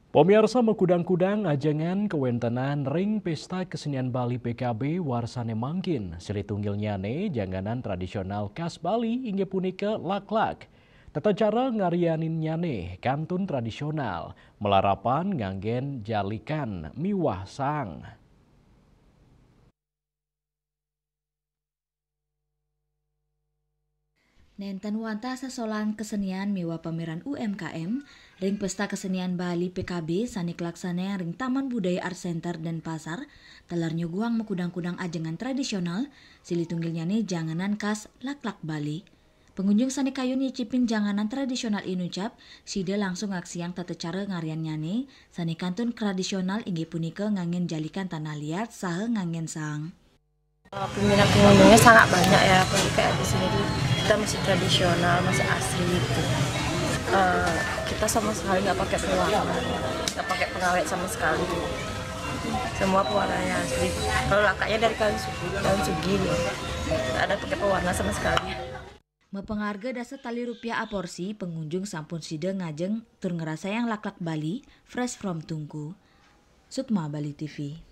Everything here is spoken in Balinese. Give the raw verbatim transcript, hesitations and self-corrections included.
Pamiarsa, makudang-kudang ajengan kawéntenan ring Pésta Kesenian Bali P K B warsane mangkin. Silih tunggilnyane janganan tradisional khas Bali inggih punika laklak. Tata cara ngaryaninnyane kantun tradisional, malarapan nganggen jalikan miwah saang. Nenten wantah sasolahan kesenian miwah pameran U M K M ring Pesta Kesenian Bali P K B sane kalaksanayang ring Taman Budaya Art Center Denpasar, taler nyuguhang makudang-kudang ajengan tradisional, silih tunggilnyane janganan khas laklak Bali. Pengunjung sane kayun nyicipin janganan tradisional inucap, sida langsung ngaksiang tata cara ngaryannyane, sane kantun tradisional inggih punika nganggen jalikan tanah liat saha nganggen saang. Eh, peminat pengunjungnya sangat banyak ya, apalagi kayak di sini tuh kita masih tradisional, masih asli gitu. Eh, kita sama sekali nggak pakai pewarna, nggak pakai pengawet sama sekali. Semua pewarnanya asli. Kalau laklaknya dari kayu sugi, daun sugi gitu. Nggak ada pakai pewarna sama sekali. Mapangarga dasa tali rupiah aporsi, pengunjung sampun sida ngajeng tur ngrasayang laklak Bali fresh from tungku. Sukma, Bali T V.